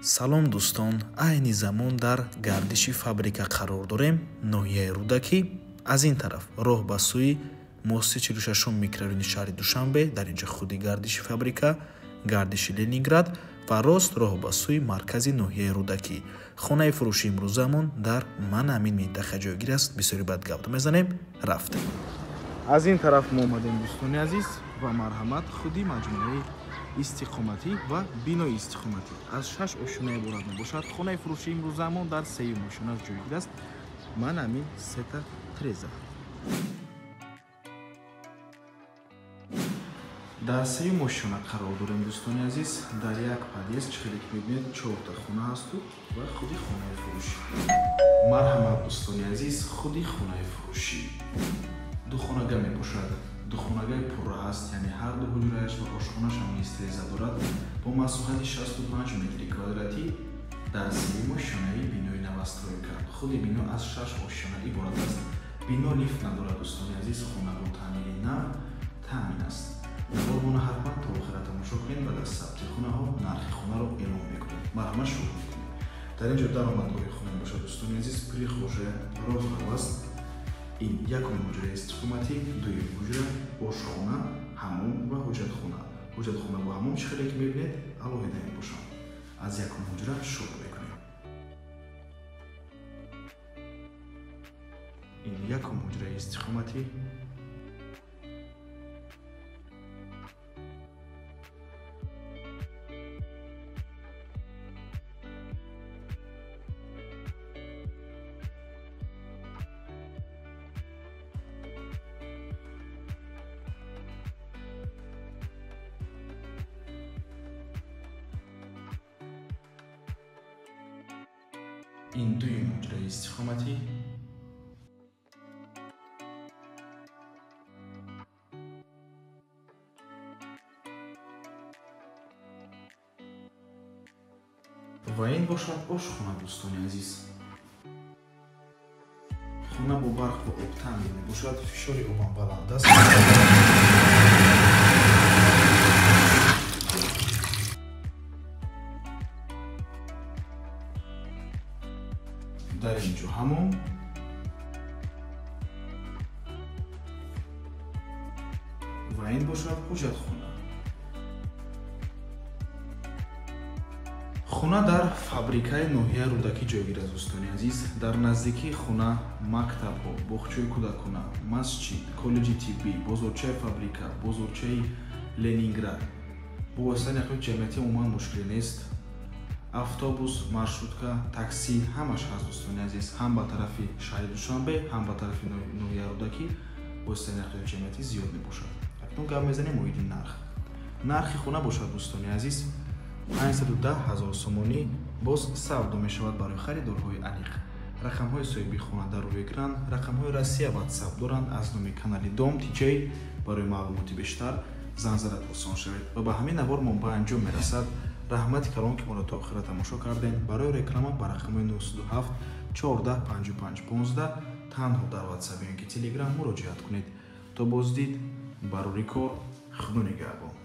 Салом дӯстон, айни замон дар гардиши фабрика қарор дорем, ноҳияи Рӯдакӣ. Аз ин тараф роҳ ба сӯи мости 46 микрорайони шаҳри Душанбе, дар инҷо худи гардиши фабрика, гардиши Ленинград ва рост роҳ ба сӯи маркази ноҳияи Рӯдакӣ. Хонаи фурӯши имрӯзамон дар ман ҳамин минтақа ҷойгир аст. Бисёри бад гап мезанем, рафтем. Аз ин тараф мо омадем, дӯстони азиз, ва марҳамат, худи маҷмӯаи истиқоматӣ ва бинои истиқоматӣ аз 6 ошёна иборат мебошад. Хонаи фурӯши имрӯзамон дар сеюм ошёна ҷойгир аст. Ман ҳамин сета треза. Дар сеюм ошёна қарор дорем, дӯстони азиз. Дар як подъезд, чӣ хеле ки мебинед, чорта хона ҳасту ва худи хонаи фурӯшӣ. Марҳамат, дӯстони азиз, худи хонаи фурӯшӣ духонага мебошад. Духонагаи пурра аст, яъне ҳар ду ҳуҷрааш ва ошхонааш ҳам низ треза дорад. Бо масоҳати 65 метри квадратӣ дар сеюм ошёнаи бинои новостройка. Худи бино аз 6 ошёна иборат аст. Бино лифт надорад, дӯстони азиз. Хона бо таъмири нав таъмин аст. Навормона ҳатман то охира тамошо кунед ва дар сабти хонаҳо нархи хонаро эълон мекунем. Марҳамат, шурӯъ мекунем. Дар ин ҷо даромадгоҳи хона мебошад, дӯстони азиз. Прихожая, роҳрав аст. Ин якум ҳуҷраи истиқоматӣ, дуюм ҳуҷра, ошхона, ҳаммом ва ҳоҷатхона. Ҳоҷатхона бо ҳаммом, чӣ хеле ки мебинед, алоҳида мебошанд. Аз якум ҳуҷра шурӯъ мекунем. Ин якум ҳуҷраи истиқоматӣ, ин дуюм ҳуҷраи истиқоматӣ, ва ин бошад ошхона, дӯстони азиз. Хона бо барқ ва об таъмин мебошад. Фишори обам баланд аст. Дар ин ҷо ҳамом, ва ин бошад ҳоҷатхона. Хона дар фабрикаи ноҳияи Рӯдакӣ ҷойгир аст, дӯстони азиз. Дар наздикии хона мактабҳо, боғчаи кӯдакона, масҷид, коллеҷи тиббӣ, бозорчаи фабрика, бозорчаи Ленинград. Бо воситаи нақлиёти ҷамъиятӣ умуман мушкиле нест. Автобус, маршрутка, такси ҳамаш ҳаст, дӯстони азиз. Ҳам ба тарафи шаҳри Душанбе, ҳам ба тарафи ноҳияи Рӯдакӣ воситаи нақлиёти ҷамъиятӣ зиёд мебошад. Акнун гап мезанем оиди нарх. Нархи хона бошад, дӯстони азиз, 510 000 сомонӣ боз савдо мешавад барои харидорҳои аниқ. Рақамҳои соҳиби хона дар рӯи экран, рақамҳои Россия WhatsApp доранд. Аз номи канали Дом TJ барои маълумоти бештар занг зада осон шавед. Ва ба ҳамин навор мо ба анҷом мерасад. Раҳмати калон, ки моро то охира тамошо кардем. Барои реклама ба рақамҳои 907 14 55 15 танҳо дар WhatsApp ё ки Telegram муроҷиат кунед. То боздид, барори кор, Худо нигаҳбон.